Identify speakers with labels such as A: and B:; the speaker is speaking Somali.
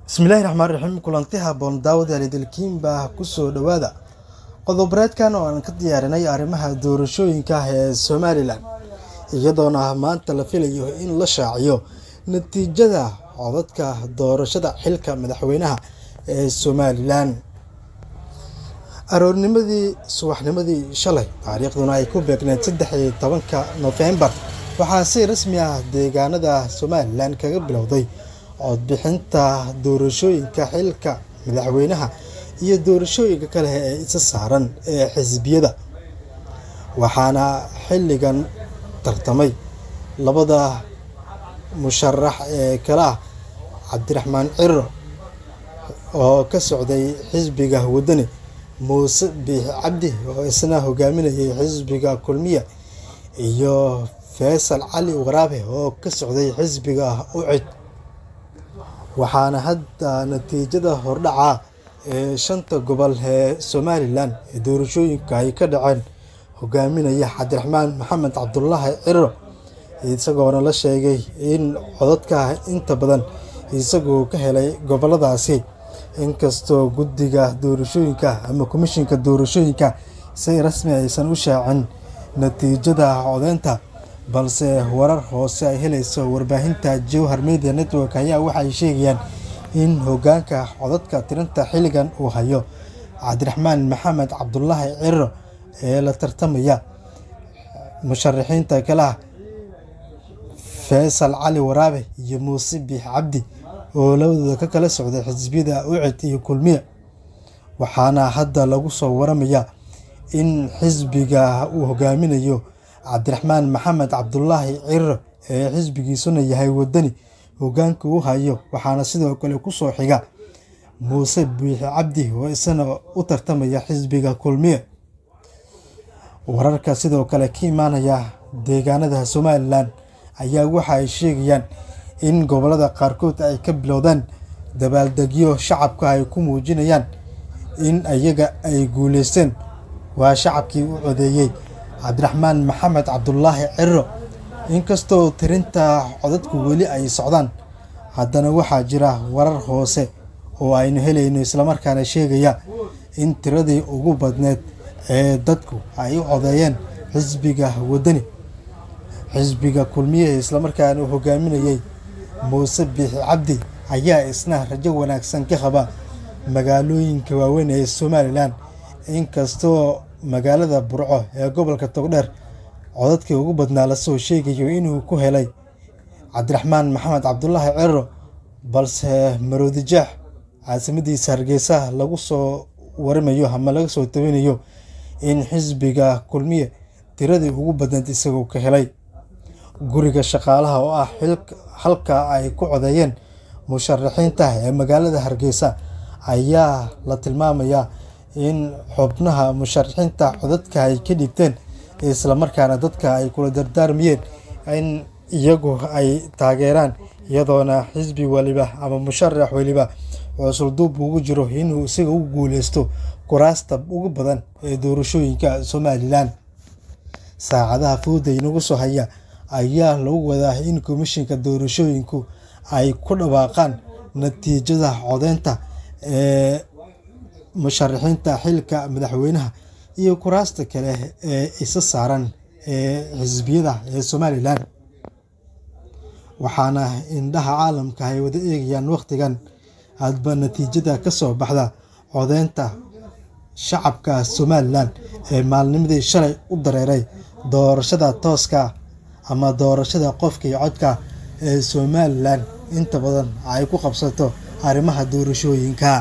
A: Bismillaahi Raxmaani Raxiim. Kulanti habboon daawadayaal, idilkiinba kusoo dhawaada qodob-reedkan oo aan ka diyaarinay arrimaha doorashooyinka ee Somaliland, iyadoona maanta la filayo in la shaaciyo natiijada codadka doorashada xilka madaxweynaha ee Somaliland. Aroornimadii subaxnimadii shalay, taariikhduna ay ku beegneyd 13-ka Nofeembar, waxaa si rasmi ah deegaanada Somaliland kaga bilowday codbixinta doorashooyinka xilka madaxweynaha iyo doorashooyinka kale ee isa saaran ee xisbiyada. Waxaana xilligan tartamay labada musharax ee kala ah Cabdiraxmaan Ciro oo ka socday xisbiga Wadani, Muuse Biixi Cabdi oo isna hogaaminayay xisbiga Kulmiye, iyo Faysal Cali Waraabe oo ka socday xisbiga UCID. Waxaana hadda natiijada hordhaca ee shanta gobol ee Somaliland ee doorashooyinka ay ka dhaceen hogaaminaya Cabdiraxmaan Maxamed Cabdulaahi Ciro, isagoona la sheegay in codadka inta badan isagoo ka helay goboladaasi, inkastoo guddiga doorashooyinka ama komishinka doorashooyinka si rasmi aysan u shaacin natiijada codeynta, balse warar hoose ay helayso warbaahinta Jowhar Media Network ayaa waxay sheegayaan in hoggaanka codadka tirinta xilligan uu hayo Cabdiraxmaan Maxamed Cabdulaahi Ciro ee la tartamaya musharaxiinta kale ah Faysal Cali Waraabe iyo Muuse Biixi Cabdi oo labadooda ka kala socday xisbiyada UCID iyo Kulmiye. Waxaana hadda lagu soo waramayaa in xisbiga uu hogaaminayo Cabdiraxmaan Maxamed Cabdulaahi Ciro ee xisbigiisuna yahay Wadani hoggaanka uu hayo, waxaana sidoo kale kusoo xiga Muuse Biixi Cabdi oo isna u tartamaya xisbiga Kulmiye. Wararka sidoo kale ka imaanaya deegaanada Somaliland ayaa waxa ay sheegayaan in gobolada qaarkood ay ka bilowdeen dabaaldegyo shacabka ay ku muujinayaan in iyaga ay guuleysteen. Waa shacabkii u codeeyay Cabdiraxmaan Maxamed Cabdulaahi Ciro. Inkastoo tirinta codadku weli ay socdaan, haddana waxaa jira warar hoose oo aynu helayno islamarkaana sheegaya in tiradii ugu badneyd ee dadku ay u codeeyeen xisbiga Wadani, xisbiga Kulmiye islamarkaana uu hogaaminayay Muuse Biixi Cabdi ayaa isna rajo wanaagsan ka qaba magaalooyinka waaweyn ee Somaliland, inkastoo magaalada Burco ee gobolka Togdheer codadkii ugu badnaa lasoo sheegayo inuu ku helay Cabdiraxmaan Maxamed Cabdulaahi Ciro, balse Maroodi Jeex caasimadiisa Hargeysa lagu soo waramayo ama laga soo tabinayo in xisbiga Kulmiye tiradii ugu badneyd isagoo ka helay. Guriga shaqaalaha oo ah halka ay ku codeeyeen musharaxiinta ee magaalada Hargeysa ayaa la tilmaamayaa in xubnaha musharaxiinta codadka ay ka dhiibteen, islamarkaana dadka ay kula dardaarmayeen in iyagu ay taageeraan, iyadoona xisbi waliba ama musharax waliba cusulduub ugu jiro inuu isaga u guuleysto kuraasta ugu badan ee doorashooyinka Somaliland. Saacadaha fowda inagu soo haya ayaa lagu wadaa in komishinka doorashooyinku ay ku dhawaaqaan natiijada codeynta ee musharaxiinta xilka madaxweynaha iyo kuraasta kale ee isa saaran ee xisbiyada ee Somaliland. Waxaana indhaha caalamka ay wada eegayaan waqtigan hadba natiijada ka soo baxda codeynta shacabka Somaliland ee maalnimadii shalay u dareeray doorashada tooska ama doorashada qofka iyo codka ee Somaliland inta badan ay ku qabsato arrimaha doorashooyinka.